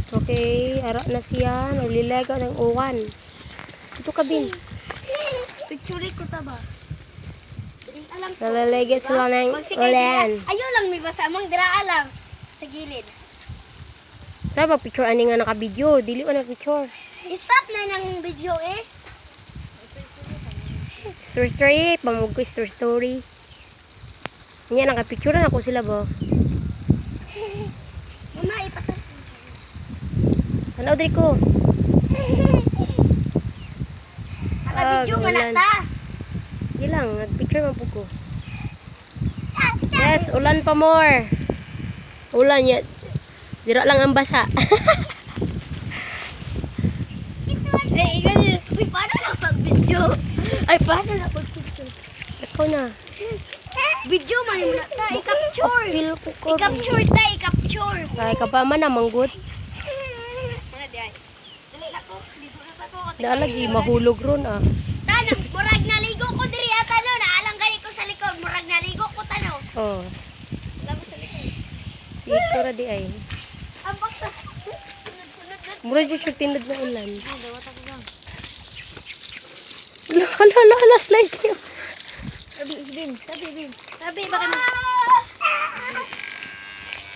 Okay, ara na siya. Naglilega ng uwan. Ito ka, Bin. Picture ko ta ba? Alam ko. Nalalaga sila ng Magsikay ulan. dira. Ayaw lang may basa among dira lang sa gilid. Sa pag picture ani nga naka-video, dili man na picture. Stop na ng video eh. Story story, pamug ko story story. Nya naka-picture na ako sila ba. Mama, ipatas. Ano diri ko? Naka-video Ah, man na ulan. ta. Di lang, nag-picture man pud ko. Yes, ulan pa more. Ulan ya. Dira lang ang basa. Eh, ikaw, uy, paano na pag-video? Ay, paano na pag-picture? Ikaw na. Video man yun na ta. I-capture. Feel ko ko. I-capture ta, i-capture. Ay, kapama na manggut. Ano di ay? Dali na ko. Ligo na pa ko. Da lagi mahulog ron ah. Tanong, murag naligo ko diri ata no. Naalang gani ko sa likod. Murag naligo ko tanaw. Oh, Wala ko sa likod. sige ko ra di ay. Ang bakta. Sunod-sunod na. Mura jud siya tinod na ulan. Dawat ako lang. Hala, hala, hala, slide niyo. Sabi, Bin. Sabi, Bin. Sabi, baka na.